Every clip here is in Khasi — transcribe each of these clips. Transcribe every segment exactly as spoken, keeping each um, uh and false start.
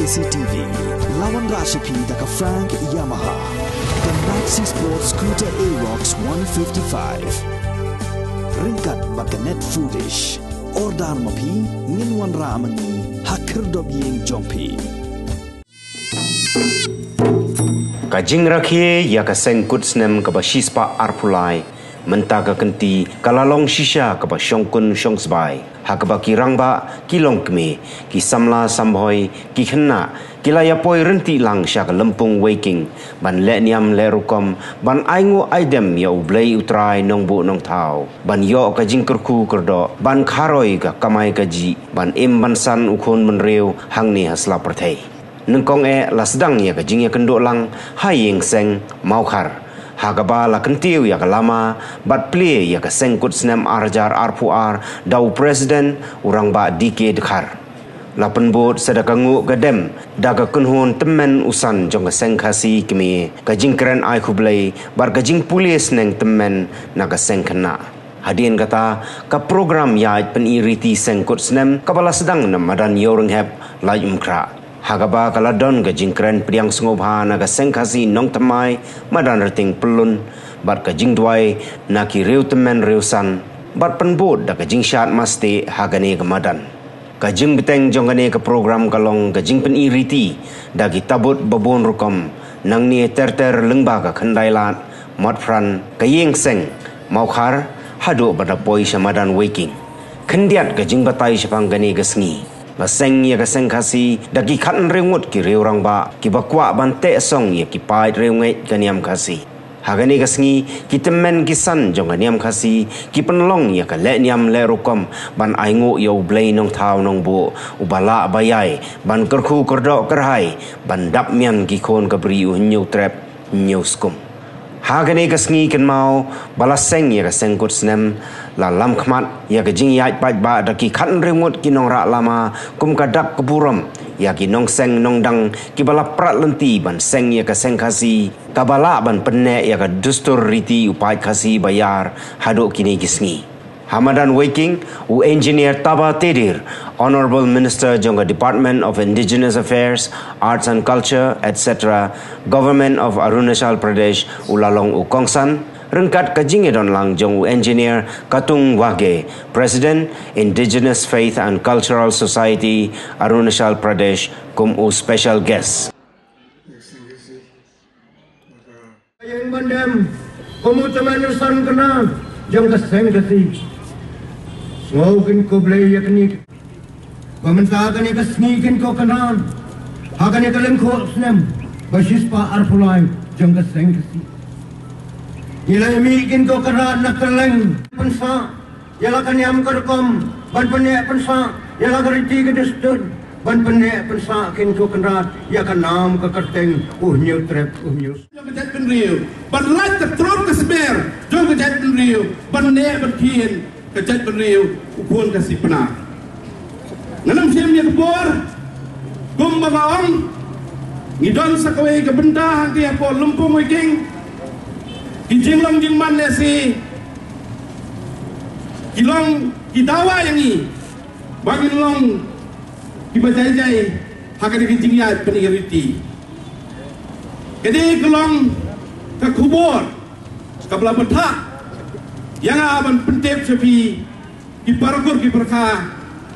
K C T V, la wanrah sha phi da ka Frank Yamaha, ka Maxi Sport Scooter Aerox one fifty-five. Ryngkat bad ka Net Foodish. Order ma phi, ngin wanrah ma ngi ha khyrdop ïing jong phi. Ka jingrakhe ïa ka seng kut snem kaba shispah arphew lai, mynta ka kynti ka la long shisha kaba shongkun shongsbai, ha kaba ki rangbah, ki longkmie, ki samla sambhoi, ki khynnah, ki la ïapoi ryntih lang sha ka lympung Weiking, ban leh niam leh rukom, ban ainguh aidem ïa U Blei U Trai Nongbuh Nongthaw, ban ïoh ka jingkyrkhu kyrdoh, ban kharoi ka kamai kajih, ban im ban san u khun bynriew hangne ha sla pyrthei. Nyngkong eh la sdang ïa ka jingïakynduh lang ha ïing seng Mawkhar, ha kaba la kyntiew ïa ka lama bad plie ïa ka seng kut snem ar hajar arphew ar da u President, u Rangbah D K Dkhar. La pynbud sa da ka nguh ka dem da ka kynhun tymmen u san jong ka seng Khasi kmie, ka jingkren ai khublei bad ka jingpule sneng tymmen na ka seng khynnah. Hadien kata, ka program ïaid pyni riti seng kut snem kaba la sdang na madan Ïewrynghep, Laitumkhrah, ha kaba ka la don ka jingkren pdiang sngewbha na ka seng Khasi Nongthymmai, madan Rtieng Pyllun, bad ka jingduwai na ki riewtymmen riewsan, bad pynbud da ka jingshad mastieh ha kane ka madan. Ka jingbteng jong kane ka program ka long ka jingpyni riti da ki tabut babun rukom, nangne ter ter lyngba ka Khyndailad, Motphran, ka ïing seng Mawkhar, haduh ba da poi sha madan Weiking. Khyndiat ka jingbatai shaphang kane ka sngi, la seng ïa ka seng Khasi da ki khathynriew ngut ki riew rangbah kiba kwah ban teh song ïa ki paid riewngeit ka niam Khasi. Ha kane ka sngi, ki tymmen ki san jong ka niam Khasi ki pynlong ïa ka leh niam leh rukom ban ainguh ïa U Blei Nongthaw Nongbuh, uba lah ba ïai ban kyrkhu kyrdoh kyrhai, ban dap mian ki khun ka bri u Hynñiewtrep Hynñiewskum. Ha kane ka sngi kynmaw ba la seng ïa ka seng kut snem, la lam khmat ïa ka jingïaid paidbah da ki khathynriew ngut ki nongrah lama kum ka dak ka burom ïa ki nongseng nongdang kiba la prat lynti ban seng ïa ka seng Khasi kaba lah ban pynneh ïa ka dustur riti u paid Khasi ba ïar haduh kine ki sngi. Ha madan Weiking, u Engineer Taba Tedir, Honourable Minister jong ka Department of Indigenous Affairs, Arts and Culture, et cetera, Government of Arunachal Pradesh, u la long u kongsan, ryngkat ka jingïadon lang jong u Engineer Katung Wahge, President, Indigenous Faith and Cultural Society, Arunachal Pradesh, kum u special guest. Ïeng ban dem kum u tymmen u san kynrad jong ka seng Khasi. Sngew kin khublei ïa kane, ba mynta kane ka sngi kin ko kynrad ha kane ka lyngkhuh snem ba shispah arphew lai jong ka seng Khasi. Ngi la ïa mih kin ko kynrad na kylleng pynsah ïa la ka niam ka rukom ban pynneh pynsah ïa la ka riti ka dustur, ban pynneh pynsah kin ko kynrad ïa ka nam ka kyrteng u Hynñiewtrep u Hynñiew. Jong ka jaitbynriew, ban lait ka trot ka smer jong ka jaitbynriew, ban neh ban khien ka jaitbynriew u khun Khasi Pnar. Ngan ym shim ïa ka por, kumba nga ong, ngi don sa kawei ka bynta hangne hapoh Lympung Weiking. Ki jinglong jingman lehse ki long ki dawa ïa ngi ba ngin long kiba jai jai ha kane ka jingïaid pyni riti. Kane ka long ka khubor kaba la bthah ïa nga ban pyntip sha phi ki para kur ki para kha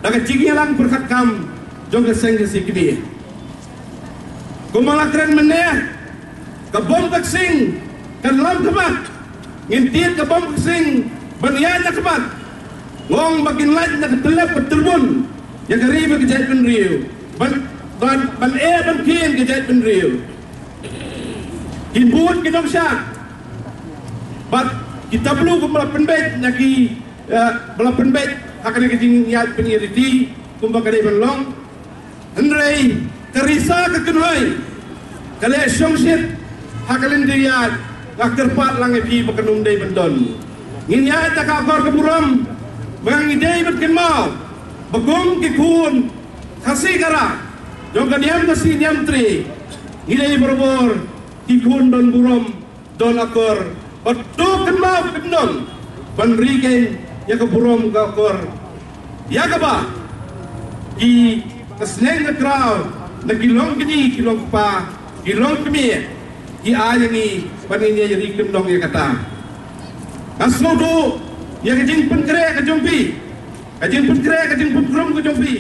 da ka jingïalang pyrkhat kam jong ka seng Khasi kmie. Kumba la kren mynne, ka bom ka ksing kan lam khmat. Ngin tied ka bom ka ksing ban ïaid na khmat. Nga ong ba kin lait na ka tyllep ka tyrbun ïa ka ri bad ka jaitbynriew, ban, ban, ban eh ban khien ka jaitbynriew. Kin bud ki nongshah bad ki tablu kumba la pynbeit na ki, eh, ba la pynbeit ha kane ka jingïaid pyni riti kumba ka dei ban long. Hynrei ka risa ka kynhoi ka leh shongshit ha ka lynti ïaid. Nga kyrpad lang ïa phi ba kan ym dei ban don. Ngin ïaid da ka akor ka burom ba ngi dei ban kynmaw ba kum ki khun Khasi Khara jong ka Niam Khasi Niam Tre, ngi dei barabor ki khun don burom, don akor, bad to kynmaw kyndong ban ri kein ïa ka burom ka akor ïa kaba ki, ka sneng ka kraw Na ki long kñi, ki long kpa, ki long kmie, ki ai ïa ngi ban ngin ïa ri kynnoh ïa kata. Nga sngewthuh ïa ka jingpynkhreh ka jong phi, ka jingpynkhreh, ka jingpynkrung ka jong phi.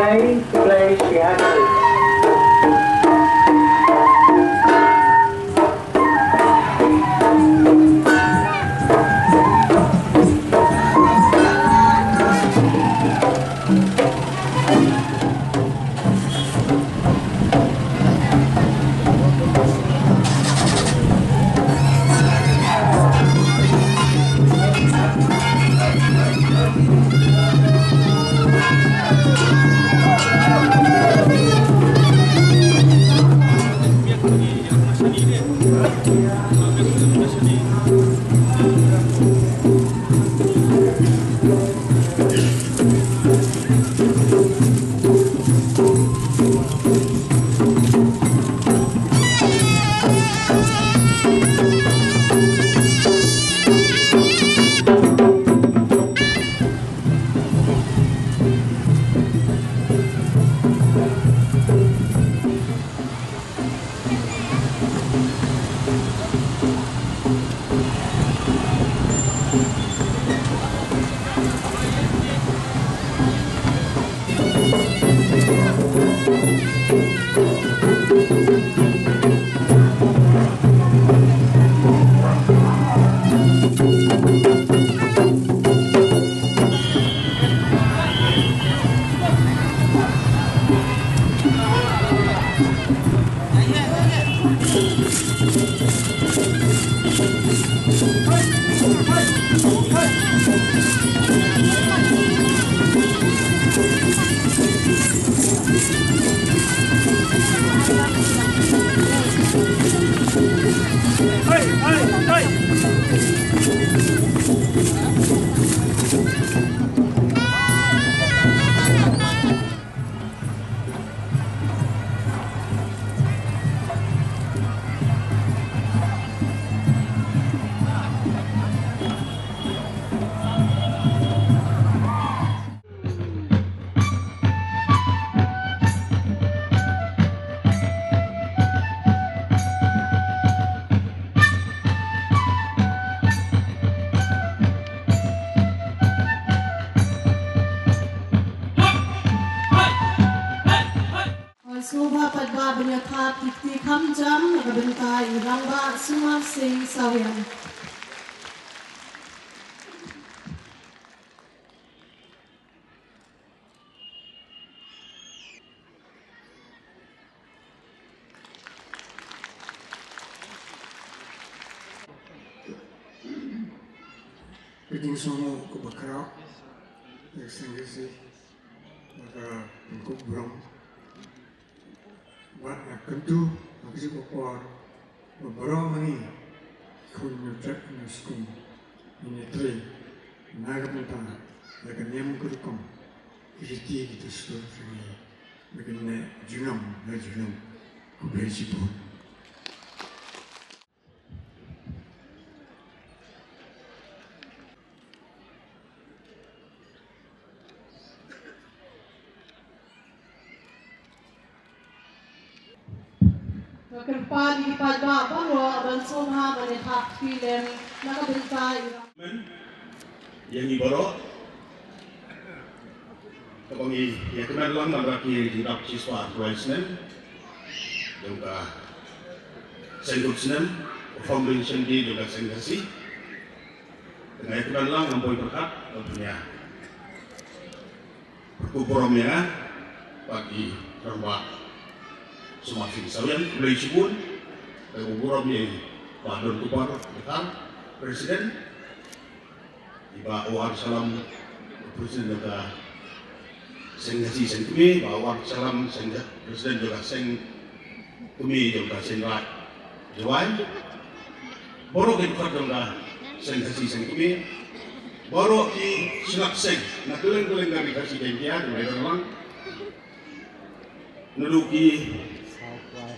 Play, play, Sngewbha pat ba ban ïa thap ki kti kham jam na ka bynta i Rangbah Sumar Singh Sawian. Ka jingsngewnguh kaba khraw, ka seng ka si, bad ka pynkup burom. Bad nga kyntu ha ka juh ka por ba baroh ma ngi, khun nongtrei nongskul, ngin ïatrei na ka bynta, da ka niam ka rukom, ki riti ki dustur jong ngi, ba kin neh junom ha junom. Khublei shibun. Nga kyrpad ïa ki paidbah baroh ban sngewbha ban ïa thap kti lem na ka bynta i Ram. Ïa ngi baroh. Kaba ngi ïa kmen lang namar ki dap shispah trai snem. Jong ka seng kut snem, foundation day jong ka seng Khasi. Tang ïa kaba lang ngam poi pyrkhat, ngam pynïa. Pyrkhat burom ïa nga, bad i rangbah Sumar Singh Sawian, khublei shibun. Tang burom ïa i Bah Don Kupar Dkhar, President. I Bah War Salam, President jong ka seng Khasi seng kmie, Bah War Salam, seng President jong ka seng kmie jong ka seng Raij Jowai. Baroh ki dkhot jong ka seng Khasi seng kmie. Baroh ki shlak seng na kylleng kylleng ka ri Khasi Jaiñtia, khublei shibun. Naduh ki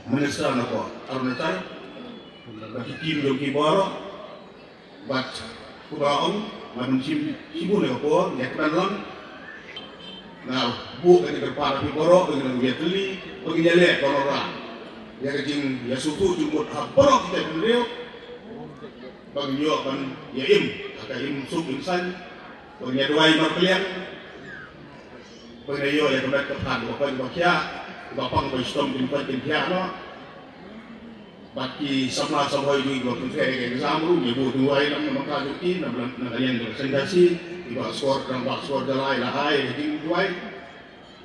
minister na ka Arunachal, bad ki team jong ki baroh, bad kumba ong, nga pynshim shibun ïa ka por, ïa ka ban long. Nga buh kane ka por ha phi baroh, ba ngin ïa tylli, ba ngin ïa leh panorama. Ïa ka jingïasngewthuh jingmut ha baroh kita ki briew, ba ngin ïoh ban ïa im ha ka im suk im saiñ, ba ngin ïa duwai marpliang. Pynïoh ïa ka met ka phad ba pang ba khia, ba pang ba stom kin pang kin khia noh. Bad ki samla samhoi jong ngi ba pyntrei ka exam ruh, ïa buh duwai lang na bynta jong ki, na bynta na ka liang jong ka seng Khasi, i Bah Sor, Rangbah Sor Jala i la ai ïa ka jingduwai.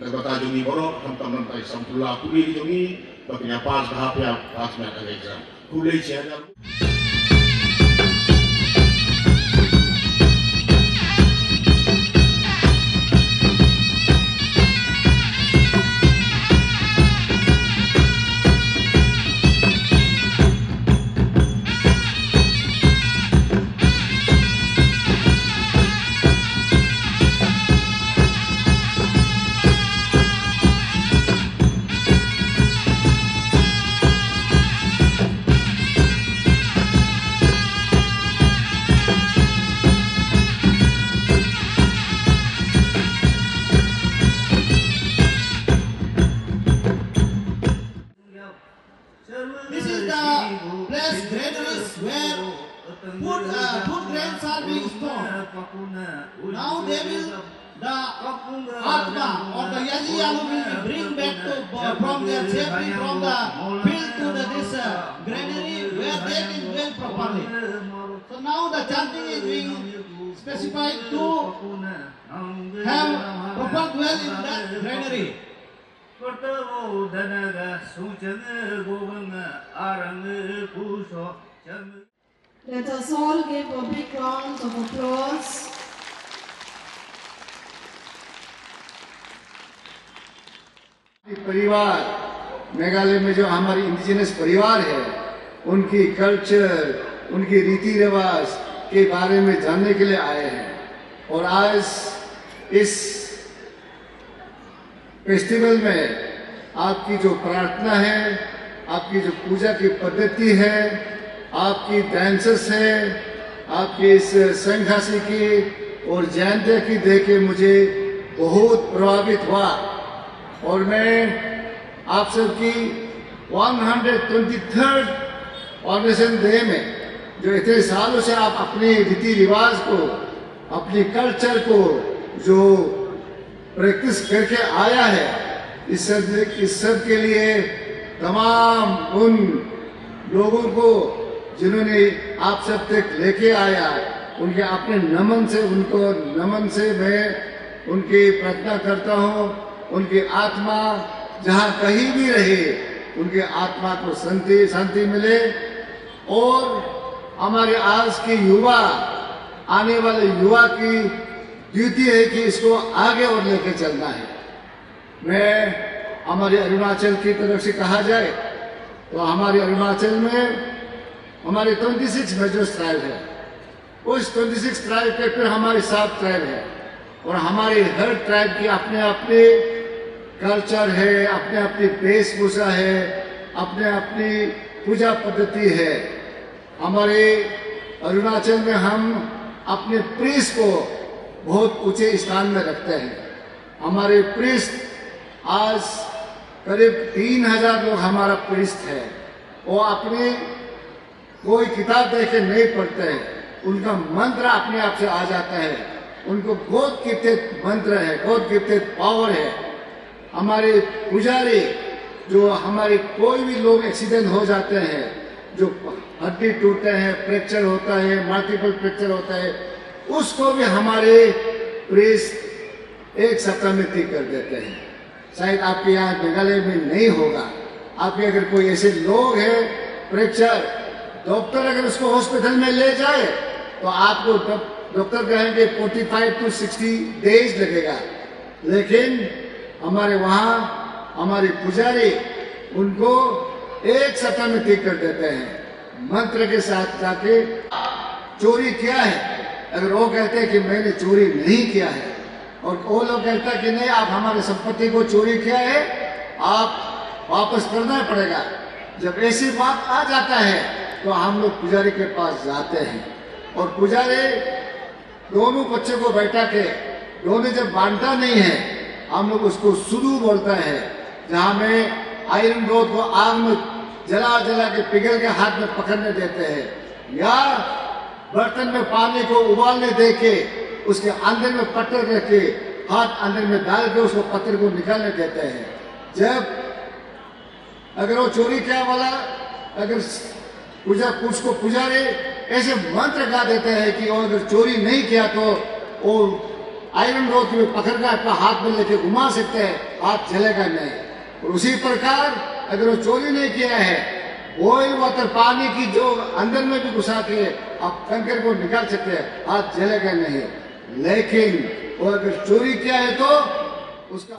Na ka bynta jong ngi baroh, khamtam na bynta i Samphula Puri jong ngi, ba kin ïa pass, ba hap ïa pass na ka exam. Khublei shihajar. This is the place granaries where food, uh, food grains are being stored. Now they will, the Atma or the Yaji Yalu will be bring back to, uh, from their safety from the field to the this, uh, granary where they can dwell properly. So now the chanting is being specified to have proper dwell in that granary. Let us all give a big round of applause. परिवार, मेघालय में जो हमारे इंडिजिनस परिवार है, उनकी कल्चर, उनकी रीति रिवाज के बारे में जानने के लिए आए हैं। और आज इस फेस्टिवल में आपकी जो प्रार्थना है, आपकी जो पूजा की पद्धति है, आपकी डांसेस है, आपकी इस संघासी की और जयंतिया की देख के मुझे बहुत प्रभावित हुआ। और मैं आप सबकी one hundred twenty third organisation day में जो इतने सालों से आप अपने रीति रिवाज को, अपने कल्चर को जो प्रैक्टिस करके आया है, इस सब, इस सब के लिए तमाम उन लोगों को जिन्होंने आप सब तक लेके आया, उनके अपने नमन से, उनको नमन से मैं उनकी प्रार्थना करता हूँ। उनकी आत्मा जहाँ कहीं भी रहे, उनकी आत्मा को शांति, शांति मिले। और हमारे आज के युवा, आने वाले युवा की ड्यूटी है कि इसको आगे और लेके चलना है। मैं हमारे अरुणाचल की तरफ से कहा जाए तो हमारे अरुणाचल में हमारे ट्वेंटी सिक्स मेजर ट्राइब है। उस ट्वेंटी सिक्स ट्राइब के फिर हमारे सात ट्राइब है और हमारे हर ट्राइब की अपने अपने कल्चर है, अपने अपनी वेशभूषा है, अपने अपनी पूजा पद्धति है। हमारे अरुणाचल में हम अपने प्रीस्ट को बहुत ऊंचे स्थान में रखते हैं। हमारे प्रीस्ट आज करीब तीन हजार लोग हमारा प्रीस्ट है। वो अपने कोई किताब देख के नहीं पढ़ते हैं, उनका मंत्र अपने आप से आ जाता है। उनको गॉड गिफ्टेड मंत्र है, गॉड गिफ्टेड पावर है। हमारे पुजारी जो हमारे कोई भी लोग एक्सीडेंट हो जाते हैं, जो हड्डी टूटते हैं, फ्रैक्चर होता है, मल्टीपल फ्रैक्चर होता है, उसको भी हमारे प्रीस्ट एक सप्ताह में ठीक कर देते हैं। शायद आपके यहाँ मेघालय में नहीं होगा। आपके अगर कोई ऐसे लोग हैं, फ्रैक्चर, डॉक्टर अगर उसको हॉस्पिटल में ले जाए तो आपको डॉक- डॉक्टर कहेंगे forty five to sixty days लगेगा, लेकिन हमारे वहाँ हमारे पुजारी उनको एक सप्ताह में ठीक कर देते हैं। मंत्र के साथ जाके चोरी किया है, अगर वो कहते हैं कि मैंने चोरी नहीं किया है, और वो लोग कहता है कि नहीं, आप हमारे संपत्ति को चोरी किया है, आप वापस करना पड़ेगा। जब ऐसी बात आ जाता है तो हम लोग पुजारी के पास जाते हैं, और पुजारी दोनों बच्चों को बैठा के, दोनों जब बांधता नहीं है, हम लोग उसको सुदू बोलता है, जहाँ में आयरन रोड को आग में जला जला के पिघल के हाथ में पकड़ने देते हैं, या बर्तन में पानी को उबालने दे के उसके अंदर में पत्थर रख के, हाथ अंदर में डाल के उसको पत्थर को निकालने देते हैं। जब अगर वो चोरी किया वाला, अगर पूजा, उसको पुजारी ऐसे मंत्र गा देते हैं कि वो अगर चोरी नहीं किया तो वो आयरन रोड में पकड़ कर अपना हाथ में लेके घुमा सकते हैं, हाथ जलेगा नहीं। और उसी प्रकार अगर वो चोरी नहीं किया है, बॉइल वाटर, पानी की जो अंदर में भी घुसा के आप कंकर को निकाल सकते हैं, हाथ जलेगा नहीं। लेकिन वो अगर चोरी किया है तो उसका